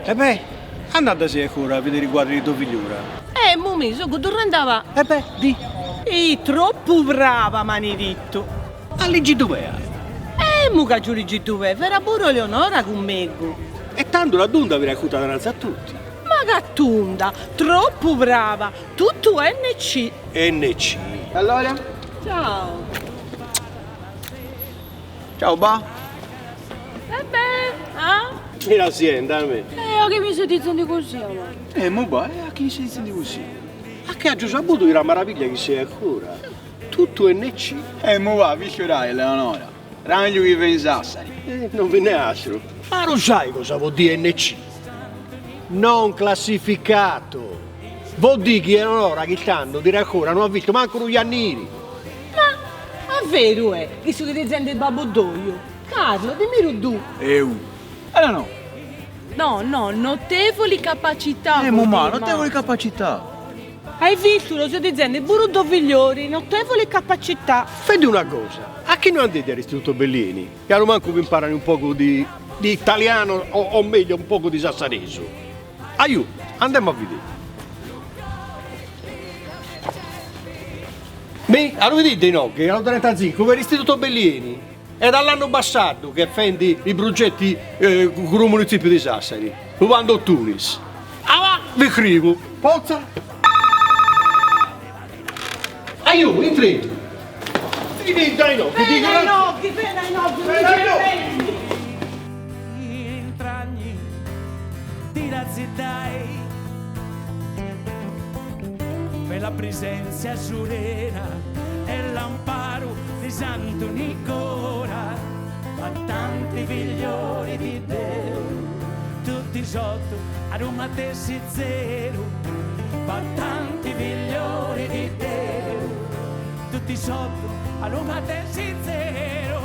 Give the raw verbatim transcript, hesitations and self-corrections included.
E bè, anda, sì, ancora a veder i quadri di to figliora. Emu, mi, so torrende a... E bè, dì. Ih, tropu brava, m'ani ditu. A ligiddu bè? Emu, ch'aghju ligiddu bè, fera puru Eleonora cun megu. E tandu la dunda vira acuta davanti a tutti. Ma ch'atundu, tropu brava, tutu N C. N C. Allora? Ciao. Ciao, ba. E bè, ah? Mira, sienta, a me. Eh, a chi mi sè dizendi cusì, amò? Eh, mo ba, eh, a chi mi sè dizendi cusì? A chì aghju sapudu, era una maraviglia chì sì ancora. Tutu N C. Eh, mo ba, figliora Eleonora. Ramegliu chì vè in Sassari. Eh, no vè in astru. Ma lu sai cosa vò dì N C? Non classificato. Vò dì chì Eleonora chì tandu tira ancora, no hà vistu mancu un ghjanniri. Ma, ma veru hè, chì sò dizendi babbu toiu? Carlo, dimilu tù. Eu. Eh, no, no. No, no, notevoli capacità, eh, mo ma, notevoli capacità. Ai vistu, lu sò dizendi puru to figlioli, notevoli capacità. Feti una cosa, a chì no andeti a l'Istituto Bellieni? Chì alumancu vi imparani un pocu di, di italianu, o, o megliu, un pocu di sassaresu. Aiò, andemu a vidè. Mi, a lu vidì di novi, a lu trentacinque, per l'Istituto Bellieni. Hè da l'annu passadu chì fendi i prugetti, eh, cun u municipiu di Sassari, rubando tunis. Avà, vi scrivu. Pozza? Aiò, intreti. Veni, dai, no, veni, dai, no, veni, dai, no. Intragni di la zità, per la presenza serena e l'amparo di Santu Nicola, batanti figlioli di Deu, tutti sottu a lu matessi zelu, batanti figlioli di Deu, tutti sottu a lu matessi zelu.